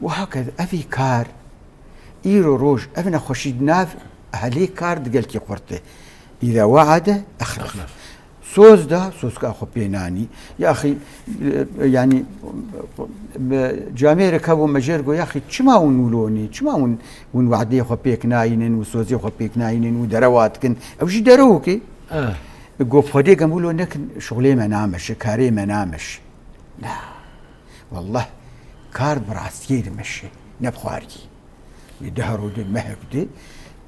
Û hakez evî kar, îro roj, ev nexweşî di nav ehlê kar di gelkî xurt e. Îza we'ede exlef. Exlef. Soz da, sozka xwe pê nanî. Yaxî, e, yanî, e, camêrek hebû me jêr got, yaxî, çima hûn wilo nê? Çima hûn, hûn we'dê xwe pêk nayînin û sozê xwe pêk nayînin û derewa dikin? Ew jî derewokê. Eh. Got, Xwedê gem wilo nekin, şixulê me nameşe, karê me nameşe. Na. Wallah, kar bi rastiyê dimeşe, ne bi xwariyê. Lê deh roj de, mehek de,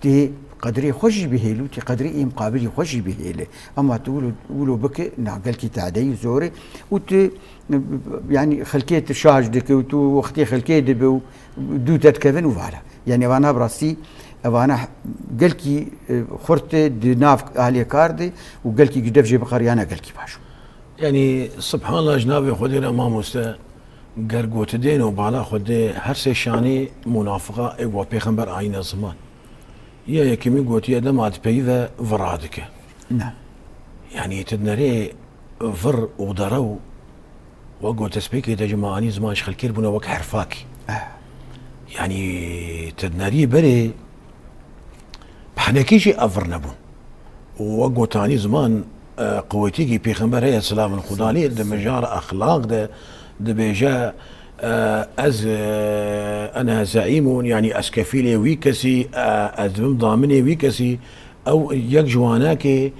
tê qedrê xwe jî bihêl û tê qedrê ê muqabilî xwe jî bihêle. Ema tu wilo, wilo bike, na gelkî tadeyî zor e û tu, yanî xelkê tu şaş dike û tu wextê xelkê dibe û dû te dikevin û vala. Yanî evana bi rastî, evana gelkî, e, xurt e di nav ahlê kar de û gelkî gi dev jê biqeriyana gelkî baş. Yanî, subhanallah, ji navê Xwedê re mamoste, ger gotidên û bala Xwedê her sê şanî munafiqa ê wa pêxember ayîne ziman. Ya yekemî gotiye dema dipeyî ve vira dike. Ne. Yanî, tu dinerê vir û derew, we got destpêkê de ji me anî ziman ji xelkê bûne wek herfakî. Eh. Yanî, tu dinerî berê, Bi henekî jî ev vir nebûn. Û wek gotanî ziman, e, qewetîkî pêxember heye, silavên Xudanî, di mijara exlaq de dibêje, e, ez, e, ene zeîmûn, yanî ez kefîlê wî kesî, e, ez dibim daminê wî kesî. Ew yek ji wanakê,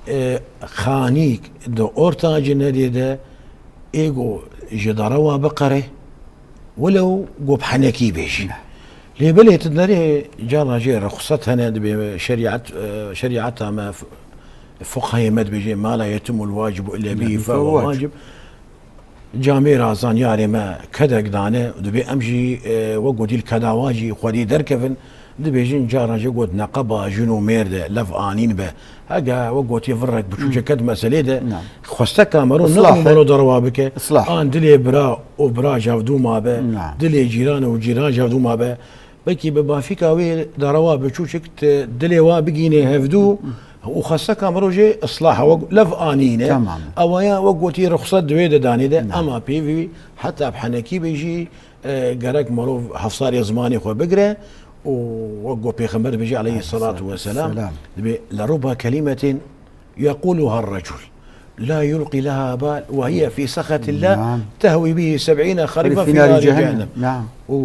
e, xanîk di orta cinedê de ê go ji derewa biqere. Welew ku bi henekî bêjî. Lê belê tu nerê cara jê ruxsat hene, dibê şerîet, e, şerîeta me f-, fuqahê me dibêjê, "Ma la yetimul wacibu illa bihi fehuve wacib." Camêra zanyarê me kedek dane, dibê em jî, e, wek gotî li keda wa jî xwedî derkevin, dibêjin cara jê got neqeba jin û mêr de lev anîn be. Hege wek gotî virek biçûçe Hmm. ket meselê de, Na. xweste kamero ne Islah. Û mero derewa bike. Islah. An dilê bira û bira jevdû mabe, Na. dilê cîran û cîran jevdû mabe. Belkî bi bafîka wê derewa biçûçik ti dilê wa bigînê hevdû û xesteka mirov jê islah e, wek lev anîne. Tamam. Ewa ya wek gotî ruxsat di wê de danê de, Nam. Ema pêvî heta bi henekî be jî, e, gerek mirov hefsarê zimanê xwe bigire û wek got Pêxember dibêje aleyhisselatu vesselam, Aleyhisselatu vesselam. Dibê, "Leruba kelimetin yekuluha recul la yulqi leha bal ve hiye fi sehatillah Nam. Tehwi bihi seb'îne harîfen fi nari cehennem." Nam. Û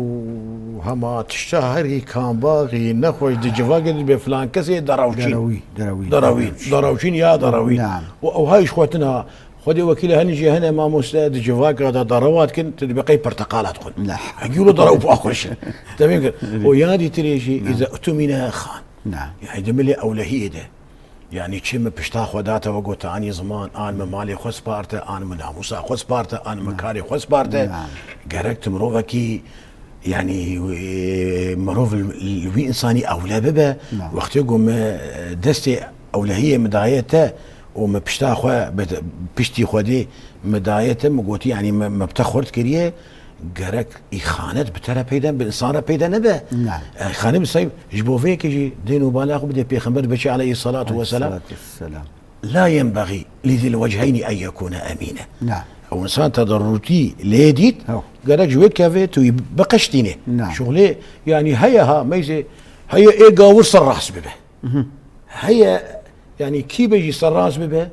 hema tişta herî kambaxî nexweş di civakê de dibê filan kesê derawçîn. Derawî, derawî, Derawîn, derawçîn. Derawçîn ya derawîn. Nam. Û ew hay ji xwe tine. Xwedê wekîle henî jî hene mamoste di civaka de derewa dikin, tu dibê qey perteqala dixwin. Nam. Hegî wilo derew xweş e. Tevîn kir. Û ya dîtirê jî, Nam. Îze utumîne xan. Nam. Yani di milê ewlehiyê de. Yanî çi min pişta xwe date, we got, anî ziman, an min malê xwe sparte, an min namûsa xwe sparte, an min karê xwe sparte. Gerek tu mirovekî, yanî, e, mirov li, li wî însanî ewle bibe. Wextê ku min, e, destê ewlehiyê min daye te û min pişta xwe, bi piştî Xwedê min daye te, min gotî, yanî min, min bi te xurt kiriye, Gerek îxanet bi te re peyde, bi insan re peyde nebe. Îxanet bi say-, ji bo vê yekê jî dên û bala xwe bidê Pêxember biçe aleyhissalatu vesselam. Aleyhissalatu vesselam. La yenbagî li zil vecheyni en yekûne emîne. Ew insan te de rûtî lê dît, gerek ji wê kevê tu wî biqeştînê. Şuxlê, yanî heye ha, meyzê, heye ê gawir ser rast bibe. Heye, yanî kî be jî serrast bibe,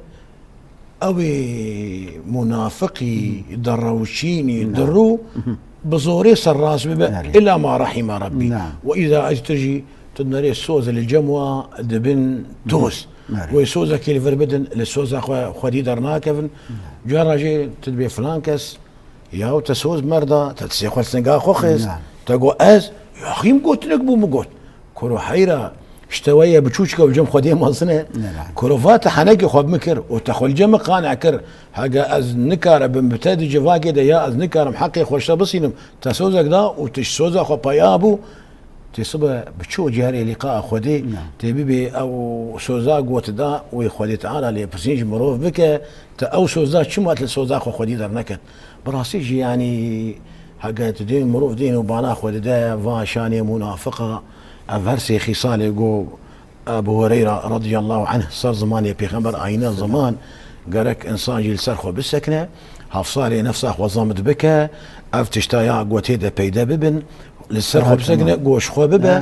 ew ê munafiqî, derewçînî, dirû, bi zorê serrast bibe, illa ma rahîme Rabbî. We îza ez tu jî, tu nerê soz li cem wa dibin toz. Wê sozekî li vir bidin, li soza xwe xwedî dernakevin. Cara jê tu dibê filan kes, Yaw te soz merda, te tiştê xwe li singa xwe xist. Te got ez, yaxî min gotinek bû, min got. Kuro heyra, ji te we ye biçûçik e, li cem Xwedê mezin e. Kuro va te henekê xwe bi min kir û te xwe li cem min qane kir. Hege ez nikaribim bi te di civakê de ya ez nikarim heqê xwe ji te bisînim. Te sozek da û tu ji soza xwe peya bû. Tê sibe bi çi û ciherê lîqaa Xwedê tê bibê ew soza got da wê Xwedê Teala lê pirsîn ji mirov bike, te ew soza çima li soza xwe Xwedî derneket? Bi rastî jî, yanî, hege tu dê mirov dên û bala xwe dide, va şanê munafiqa, ev her sê xîsalê got Ebu Hureyra radiyallahu anh, ser zimanê Pêxember ayîne ziman, gerek insan jî li ser xwe bisekine, hafsarê nefsa xwe zamit bike, ev tişta ya gotê de peyde bibin, li ser xwe bisekine, goş xwe bibe,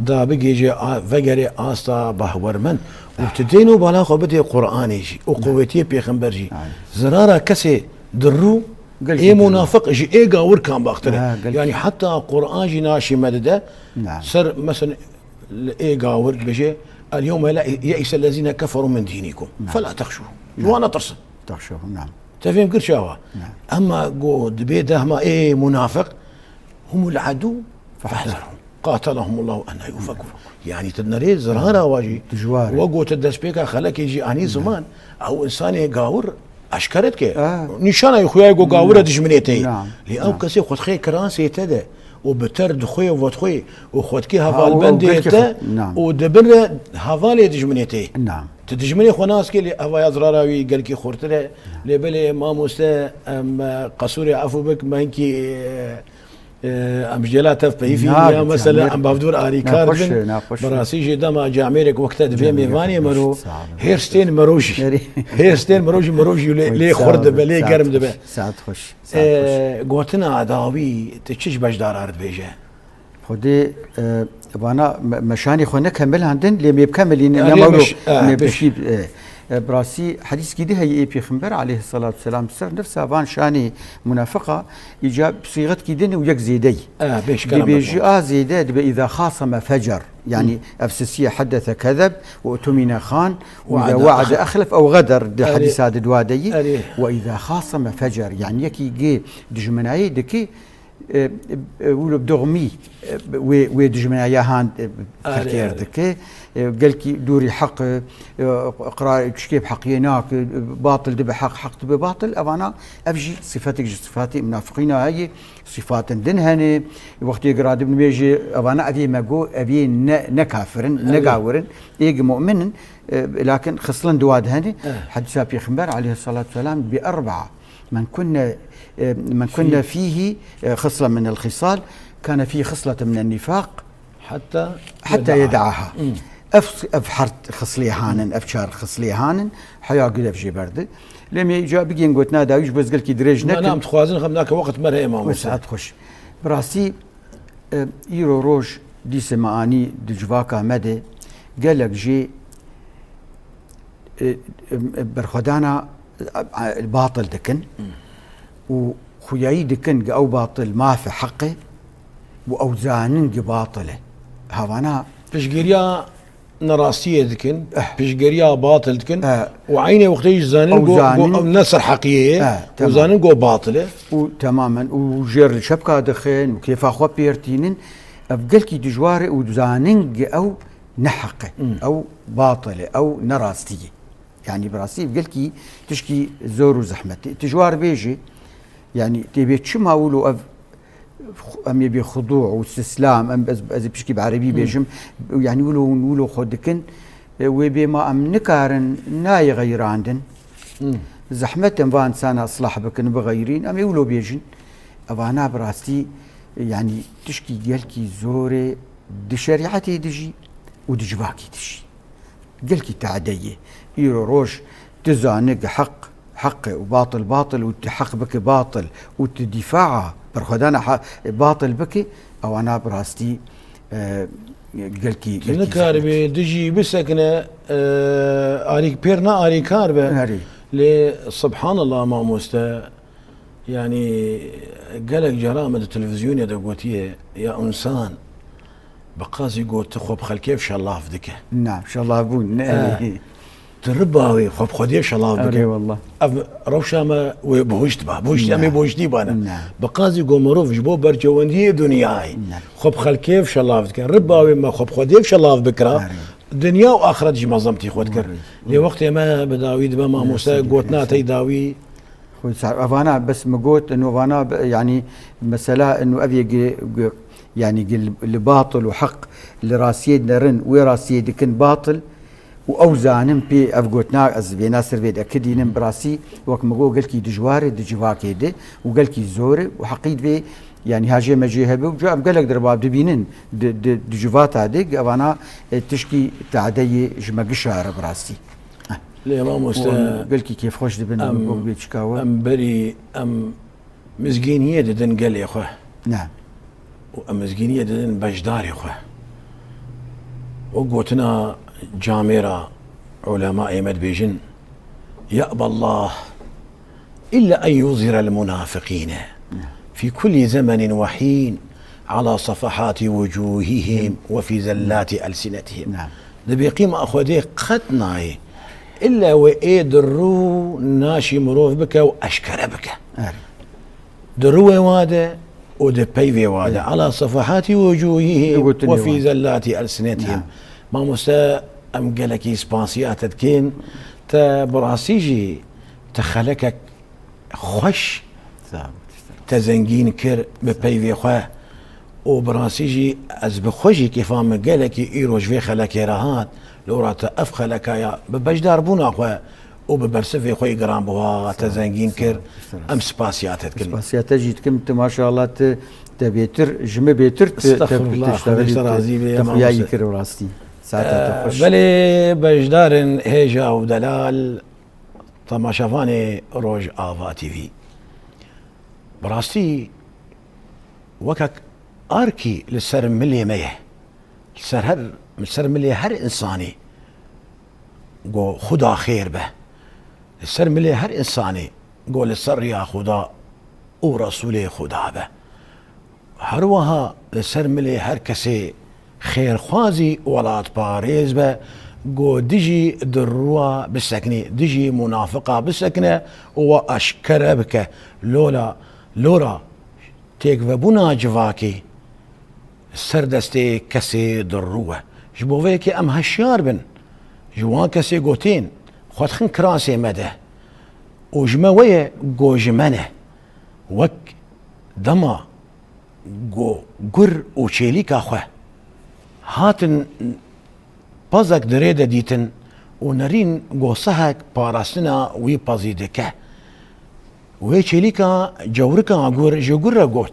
da bigêje, a, vegerê asta bahwermend. Û tu dên û bala xwe bidê Qur'anê jî û qowetiyê Pêxember jî. Zirara kesê dirû ê munafiq ji ê gawir kambaxtir e. Yanî heta Qur'an jî naşî me dide. Ser, mesela, li ê gawir dibêje, "El yewme ye'ise lezîne keferû min dînîkum. Fela texşûhum." Ji wan netirsin. Texşûhum, nam. Te fêm kir çawa? Emma go dibê dehma ê munafiq, "Humul adû fehzerhum. Qatelahumullahu enne yufekûn." Yanî tu nerê zirara wa jî. Dijwar e. We gote destpêka xelekê jî anî ziman. Ew insanê gawir eşkere dike. Nîşana yê xuya ye ku gawir e dijminê te ye. Lê ew kesê xwe dixê kiransê te de û bi ter dixwê û vedixwê û xwe dikê hevalbendê te û di bin re hevalê dijminê te ye. Tu dijminê xwe nas dikê, lê evaya zirara wî gelkî xurtir e. Lê belê mamoste, em, qesûrê efû bik, me hinkî, e, Em ji dêla tev peyivîn ya, mesela, em bavdûr arîkar bin. Bi rastî jî dema camêrek wek te divê mêvanê mero, hêrs tên mero jî. Hêrs tên mero jî, mero jî lê, lê xurt dibe, lê germ dibe. Saet xweş. Saet xweş. E, gotina dawî, tu çi ji beşdara re dibêje? Xwedê, e, vana me, me şanê xwe nekemilandin, lê mêbkemilînin, ne mewlo, mêbişî, e, E, bi rastî hedîskî di heye ê Pêxember aleyhisselatu vesselam ser nefsa van şanê munafiqa îca bi sîxetkî din û yek zêdeyî. Dibêji a zêde dibe îza xaseme fecer. Yanî ev sisiye heddese kezeb û utumîne xan û îza we'ede exlef ew xeder di hedîsa di dua de yî. Û îza xaseme fecer. Yanî yekî gê dijminayê dikî e, e, wilo bi doxmî, e, wê, wê dijmina ya han, e, terkêr dike. E, gelkî dûrî heq, e, iqrar, tiştê bi heqiyê nake, e, batil dibe heq, heq dibe batil. Evana ev jî sifetek ji sifatê munafiqîna heye. Sifatin din hene. Wextê gira dibin wê jî evana evê me got, evê ne, ne kafir in, ne gawir in. Êg mu'min in. E, lakin xislin dua de hene. Hedîsa Pêxember aleyhissalatu vesselam bi erba. من كن، من كن فيه خصلة من الخصال، كان فيه خصلة من النفاق، Heta heta yedaha. Yedaha. Hmm. Ev, ev her xislê hanin, ev çar xislê hanin, heya gidev jê berdi. Lê me îca bigên gotina dawî ji bo ez gelkî dirêj Na, nekim. Na, em dixwazin xem nake weqt me re ê mamoste. Saet xweş. Bi rastî, e, îro roj dîse me anî di civaka me de gelek jê, e, e, berxwedana, e, e, batil dikin Hmm. û xuyayî dikin ki ew batil maf e, heq e û ew zanin ki batil e. Havana Piştgiriya nerastiyê dikin, Eh. piştgiriya batil dikin Eh. û eynê wextê jî zanin Ew go, go zanin ew ne ser heqiyê ye Eh, û tamam. zanin go batil e. Û temamen û jêr li çepka dixin û kêfa xwe pêr tînin. Ev gelkî dijwar e û zanin ki ew ne heq e. Hmm. Ew batil e, ew ne rastî ye. Yanî bi rastî ev gelkî tişkî zor û zehmet e. Dijwar bêjî, yanî tê bê çima wilo ev, em ê bê xudû û sislam, em, ez, ez ê pişkî bi erebî Hmm. bêjim, yanî wilo hûn wilo xwe dikin, e, wê bê ma em nikarin nayê xeyrandin. Hmm. Zehmet em van insana islah bikin, bixeyrîn, em ê wilo bêjin. Evana bi rastî, yanî tişkî gelkî zor e di şerîetê de jî û di civakî de jî. Gelkî tade ye. Îro roj tu zane ki heq, heq e û batil, batil û tu heq bike batil û tu dîfaa berxwedana he-, batil bike, ewana bi rastî, e, gelkî, Tu gelkî zehmet. nikaribî dijî bisekine, e, arîk pêr ne arîkar be. Erê. Lê subhanallah mamoste, yanî gelek cara me di televîzyonê de gotiye, ya însan bi qasî got tu xwe bi xelkê şelav dike. Na, şelav bûn, ne. Eh, tu riba wê xwe bi Xwedê şelav Erê bike. wallah. Ev rewşa me wê bihuşt ba. Bihuşt, em ê Ne. bihuştî bane. Ne. Bi qasî got mirov ji bo berçewendiyê dinyayê Ne. xwe bi xelkê şelav dike. Riba wê me xwe bi Xwedê şelav bikira. Erê. Dinya û axiret jî mezemtî xwe dikir. Erê. Lê wextê me bi dawî dibe mamoste Erê, gotina erê. tey dawî. Xwe sar-, evana bes min got, ino vana be-, yanî mesela ino ev yê gi-, gi-, yanî gi-, li batil û heq li rastiyê nerin, wê rastiyê dikin batil û ew zanin pê ev gotina ez vêna ser vê de ekidînim bi rastî wek min got gelkî dijwar e di civakê de û gelkî zor e û heqî divê yanî hajê mecê hebe û ca em gelek di ribab dibînin di, di, di civata de evana, e, tişkî tadeyê ji me gişa re bi rastî. Lê mamoste, Û em gelkî kêfxweş dibin em, wek bê çikawe. em berî, em mizgîniyê didin gelê xwe. Ne. Û em mizgîniyê didin beşdarê xwe. Û gotina camêra ulemayê me dibêjin, يأبى الله إلا أن يظهر المنافقين في كل زمن وحين على صفحات وجوههم وفي زلات ألسنتهم. Naam. Di bêqîma Xwedê qet nayê. Îlla wê ê di rû naşî mirov bike û eşkere bike. Erê. Di rûwê wa de û di peyvê wa de. Erê. Ala sefahati wucuhihim Di gotinê we fî wa. zellati elsinetihim. Naam. Mamoste, em gelekî spasiya te dikin. Te bi rastî jî te xelekek xweş Sağ ol. te zengîn kir bi peyvê xwe. Û bi rastî jî ez bi xwe jî kêfa min gelekî îro ji vê xelekê re hat. Li ora te ev xeleka ya bi beşdarbûna xwe û bi bersivê xwe yê giranbiha te zengîn kir. Sağ ol. Em spasiya te dikin. Spasiya te jî dikim, tu maşallah tu te bêtir, ji min bêtir tu, te, Estexfirullah, tu Xwedê ji te razî be, te ya xuya yî mamoste. kir rastî. Saeta te Ee, xweş. Belê beşdarên hêja û delal, temaşevanê Rojava T V. Bi rastî wekek arkî li ser milê me ye. Li ser her, li ser milê her însanî go Xuda xêr be. Li ser milê her însanî go li ser riya Xuda û Resûlê Xuda be. Her wiha li ser milê her kesê xêrxwazî welatparêz be, go dijî dirûa bisekine, dijî munafiqa bisekine û we eşkere bike. Lola, lora têkvebûna civakê ser destê kesê dirû e. Ji bo vê yekê em heşyar bin. Ji wan kesê gotên xwe dixin kirasê me de. Û ji me we ye, go ji me ne. Wek dema go gur û çêlîka xwe hatin pezek di rê de dîtin û nerîn go sehek parastina wî pezî dike. Wê çêlîka cewrika gur ji gur re got,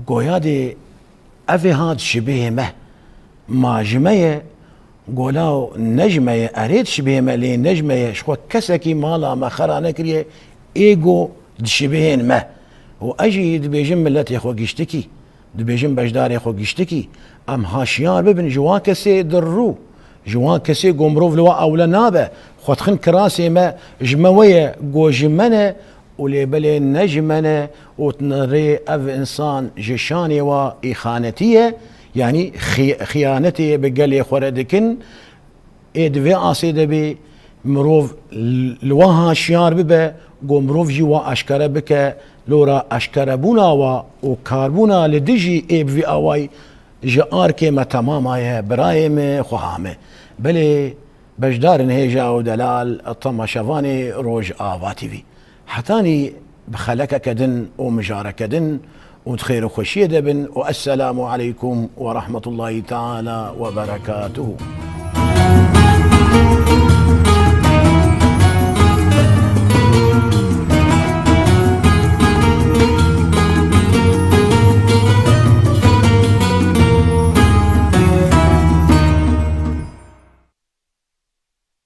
Goya dê ev ê hat ji bihê me. ma ji me ye, go law ne ji me ye, erê dişibihê me, lê ne ji me ye, ji xwe kesekî mala me xera nekiriye, ê go dişibihên me. Û ez jî dibêjim miletê xwe giştikî, dibêjim beşdarê xwe giştikî, em haşiyar bibin ji wan kesê di rû, ji wan kesê go mirov li wa ewle nabe, xwe dixin kirasê me, ji me we ye, go ji me ne, û lê belê ne ji me ne, û tinirê ev insan ji şanê wa îxanetî ye, yanî xi-, xiyanetê bi gelê xwe re dikin. Ê di vê asê de bê mirov l-, li wa haşiyar bibe, go mirov jî wa eşkere bike, lora eşkerebûna wa û karbûna li dijî ê bi vî awayî ji arkê me temama ye, birayê me, xweha me. Belê beşdarên hêja û delal temaşevanê Rojava T V. Hetanî bi xelekeke din û mijareke din û di xêr û xweşiyê de bin û esselamu aleykum we rahmetullahî teala we berekatuhu.